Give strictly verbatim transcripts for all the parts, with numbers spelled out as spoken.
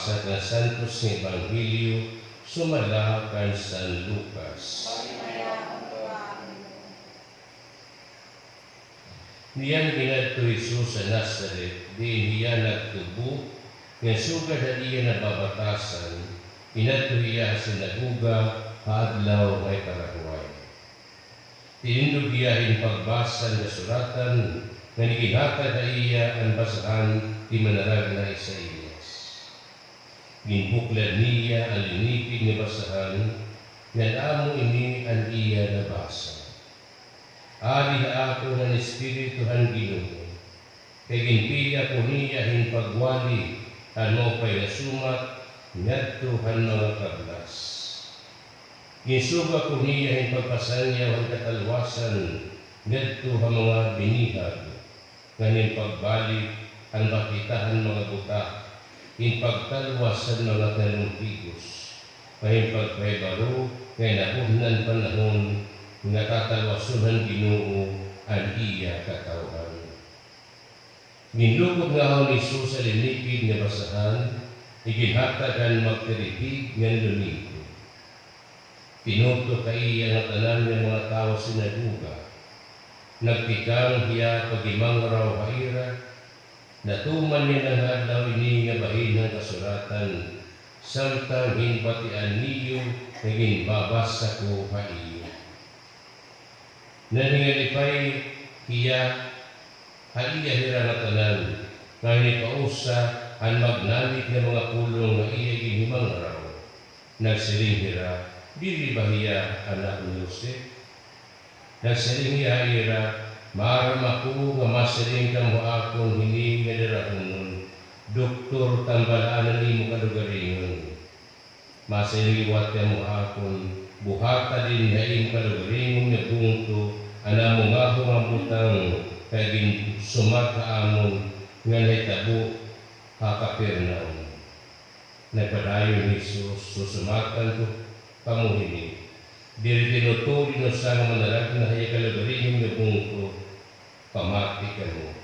Sa kan Santos nga Ebanghelyo sumala kan San Lucas. Niyan ginadto hi Jesus ha Nazaret, diin hiya nagtubo, ngan sugad han iya nababatasan, inadto hiya ha sinagoga ha adlaw nga ikarahuway. Tinindog hiya hin pagbasa han kasuratan, ngan iginhatag ha iya an basahan ni Manaragna Isaias. Ginbuklad niya an linikid nga basahan, ngan amo ini an iya nabasa. Adi ha akon an Espiritu han Ginoo, kay ginpili ako niya hin pagwali han maupay nga sumat ngadto han mga kablas. Ginsugo ako niya hin pagpasanyaw han katalwasan ngadto ha mga binihag, ngan hin pagbalik han makita han mga buta, hin pagtalwas han mga nalumpigos, ngan hin pagpahibaro nga inabuhi na an panahon nga tatalwason han Ginoo an iya katawhan. Ginlukop ngahon ni Jesus an linikid nga basahan, iginhatag han magtiripig ngan lunikod. Tinutok ha iya an ngatanan nga mga tawo ha sinagoga. Nagtikang hiya paghimangraw ha ira. Natuman niya na nga adlaw ini nga bahin han kasuratan, samtang ginbatian niyo nga ginbabasa ko ha iyo. Nanhingalipay hiya ha iya hira ngatanan, ngan ginpausa han magnamit nga mga pulong nga iya ginhimangraw. Nagsiring hira, "Diri ba hiya anak ni Jose?" Nagsiring hiya ha ira, "Maaram ako nga masiring kamo ha akon hini nga dirahunon, 'Doktor, tambalaan an imo kalugaringon.' Masiring liwat kamo ha akon, 'Buhata dinhi ha imo kalugaringon nga bungto an amo ngaho nga butang, kay ginsumat ha amon nga nahitabo ha Capernaum.'" Nagpadayon hi Jesus, "Susumatan ko kamo hini, diri tinutuo hin usa nga manaragna ha iya kalugaringon nga bungto, pamati kamo.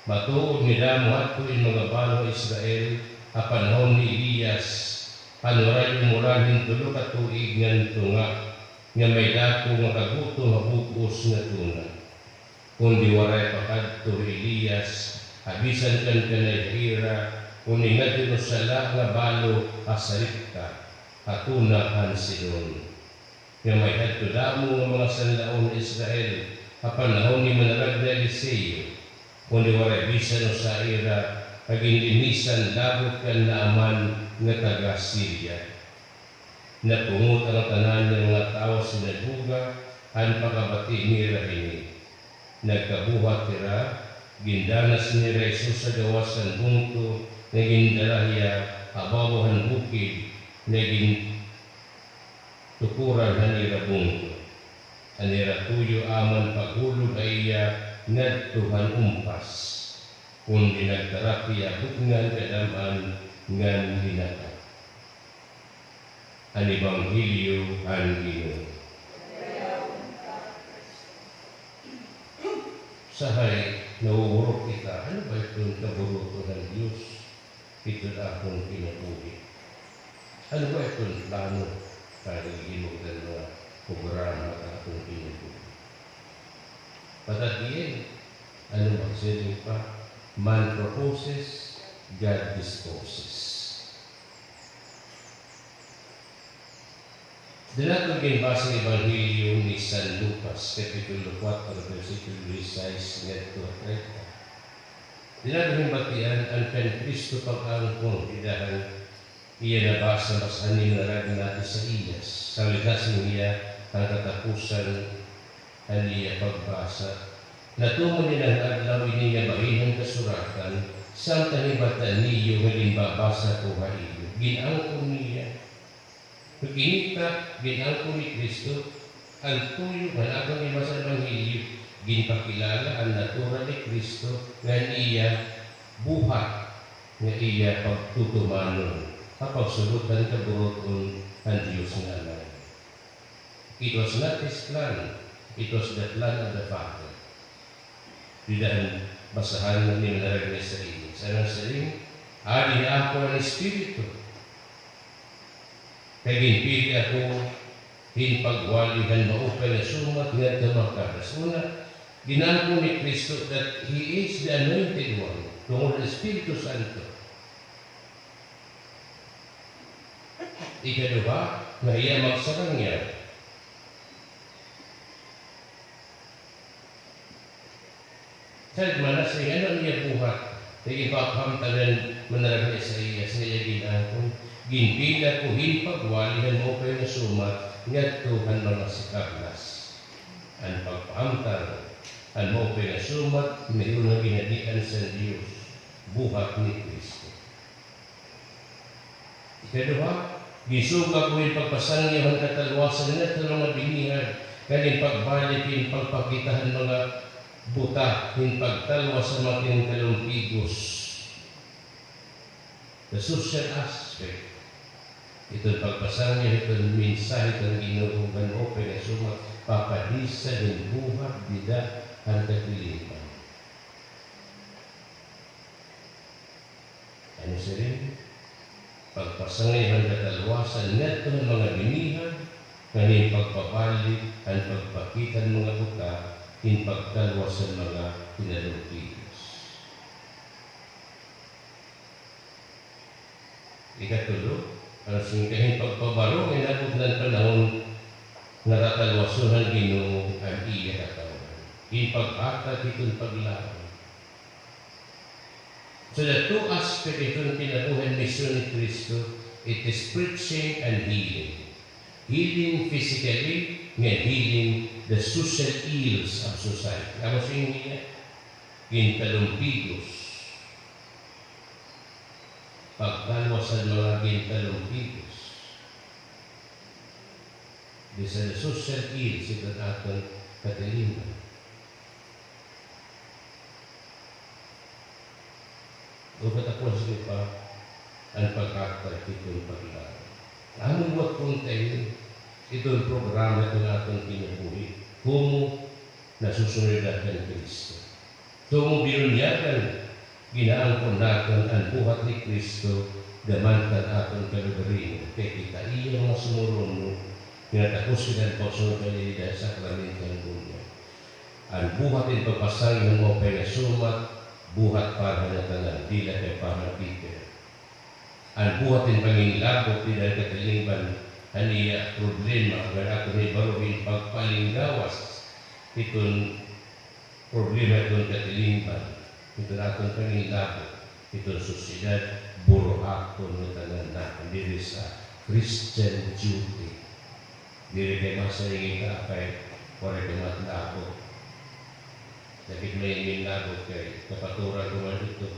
Matuod nga damo hadto in mga balo ha Israel ha panahon ni Elias, han waray umuran hin tulo ka tuig ngan tunga, nga may dako nga kagutom ha bug-os nga tuna. Kundi waray pa kadto hi Elias ha bisan kan kanay ha ira, kundi ngadto hin usa la nga balo ha Sarepta, ha tuna han Sidon. Nga may hadto damo nga mga sanlaon ha Israel ha panahon ni Manaragna Eliseo, kundi waray bisan usa ha ira nga ginlinisan labot kan Naaman nga taga Siria. Napungot an tanan nga mga tawo ha sinagoga han pagkabati nira hini. Nagkabuhat hira, gindanas nira hi Jesus ha gawas han bungto, nga gindara hiya ha babaw han bukid, nga gintukuran han ira bungto. An ira tuyo amo an paghulog ha iya ngadto han umpas, kundi nagtarap hiya ha butnga han kadam-an ngan ginakap. An Ebanghelyo han Ginoo. Usahay, nahuhurot kita, ano ba iton kaburuton han Diyos iton aton kinabuhi? Ano ba iton plano nga ginhimo han mga programa ha aton kinabuhi? But at the end, ano, magsiring pa, "Man proposes, God disposes." Dida naton ginbasa an Ebanghelyo ni San Lucas, Kapitulo kuwatro, bersikulo disisais ngadto ha treinta. Dida naton ginbatian an kan Cristo pag-angkon, dida han iya nabasa, basahan ni Manaragna Isaias. Salit-salit niya an katapusan han iya pagbasa. Natuman niya nga adlaw ini nga bahin han kasuratan, samtang ginbatian niyo nga ginbabasa ko ha iyo. Gin-angkon niya. Pagkinita, gin-angkon ni Cristo, an tuyo nga aton ginbasa nga ebanghelyo, ginpakilala an natural ni Cristo nga an iya buhat nga iya pagtutumanon ha pagsulod han kaburuton han Dios nga Amay. It was not his plan. It was the plan of the Father. Dida han basahan ni Manaragna Isaias. Ano an siring? Adi ha akon an Espiritu. Kay ginpili ako hin pagwali han maupay nga sumat ngadto ha mga kablas. Una, gin-angkon ni Cristo that He is the Anointed One, tungod han Espiritu Santo. Ikaduha, nga hiya magsarangyaw. Salit man, nasiring, ano an iya buhat? Kay ginpapahamtang han Manaral nga Isaias nga iya gin-angkon, ginpili ako hin pagwali han maupay nga sumat ngadto han mga kablas. An pagpahamtang han maupay nga sumat, mahihunong ginhadian san Dios, buhat ni Cristo. Ikaduha, ginsugo ako hin pagpasangyaw han katalwasan ngadto han mga binihag, ngan hin pagbalik hin pagpakita han mga buta hin pagtalwas han mga kinkalumpigos. The social aspect. Iton pagpasangyaw hiton mensahe kan Ginoo ngan maupay nga sumat, papadisan hin buhat dida han katilingban. Ano siring? Pagpasangyaw han katalwasan ngadto han mga binihag, ngan hin pagpabalik han pagpakita han mga buta hin pagtalwas han mga kinalumpigos. Ikatulo, ano siring, kay hin pagpabaro nga inabot na an panahon nga tatalwason han Ginoo an iya katawhan. Hin paghatag hiton paglaom. So, the two aspect hiton kinabuhi han misyon ni Cristo, it is preaching and healing. Healing physically, ngan healing the social ills of society. Ano siring niya? Ginkalumpigos. Pagtalwas han mga ginkalumpigos. Bisan the social ills hiton aton katilingban. O katapusan pa, an paghatag hiton paglaom. Amon buhat kon tayo, iton programa hiton aton kinabuhi. Komo nasusunod naton kan Cristo. Komo binunyagan, ginaangkon naton an buhat ni Cristo, gamanta han aton kalugaringon. Kay kita iya mga sumurono, ginatapos kita an pagsunod kaniya dida ha sakramento han bunyag. An buhat hin pagpasangyaw han maupay nga sumat, buhat para ha ngatanan, diri la kay para han Peter. An buhat hin panginlabot dida han katilingban, an iya problema, ngan aton hibaro hin pagpalinggawas hiton problema hiton katilingban, hiton aton panginlabot, hiton sosyedad, buruhaton ngatanan naton diri sa Christian duty. Diri kay masiring kita kay waray kay matlabot. Dagit may minlabot kay kapaturan ko man ito.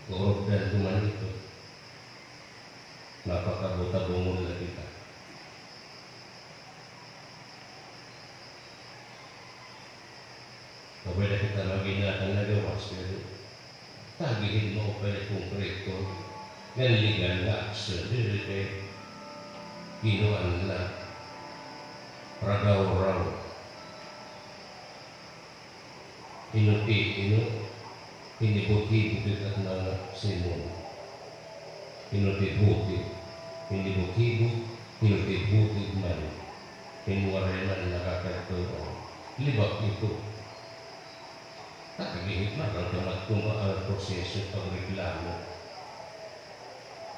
Kuurupdan ko man ito. Mapakabutabungon la kita. Pwede kita maghinatang nga gawas, pero tagi hin maupay nga konkreto, ngan legal nga aksyon, diri kay kinuan la, ragaw-raw. Hinuti-, hinu-, hinibot-hibot it at mga Simon. Hinutibhuti, hinibot-hibot, hinutibhuti man. Hin waray man nakakadto, libak ito. Tagihit man an kamat-, kuma-, an proseso pagreklamo.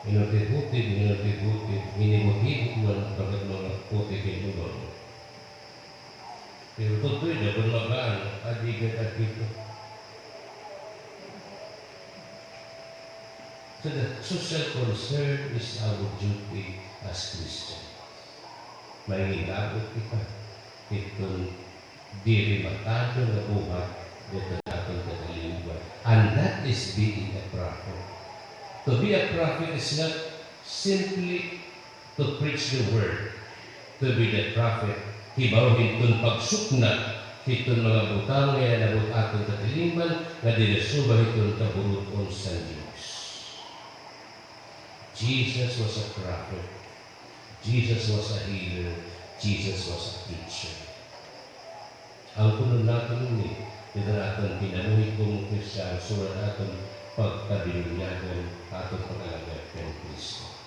Hinutibhuti, hinutibhuti, hinibot-hibot man, bagat mga puti kay ulo. Pero tutoy na kon mag-aano, adi gad ak dito. So the social concern is our duty as Christians. Manginabot kita hiton diri matado nga buhat dida ha aton katilingban. And that is being a prophet. To be a prophet is not simply to preach the word, to be the prophet, hibaro hiton pagsuknat hiton mga butang nga nanabot ha aton katilingban nga diri subay hiton kaburut-on san Dios. Jesus was a prophet. Jesus was a healer. Jesus was a preacher. Angkonon naton ini, dida han aton kinabuhi komo Kristiyano, sulod ha aton pagpadilyag han aton pag-alagad kan Cristo.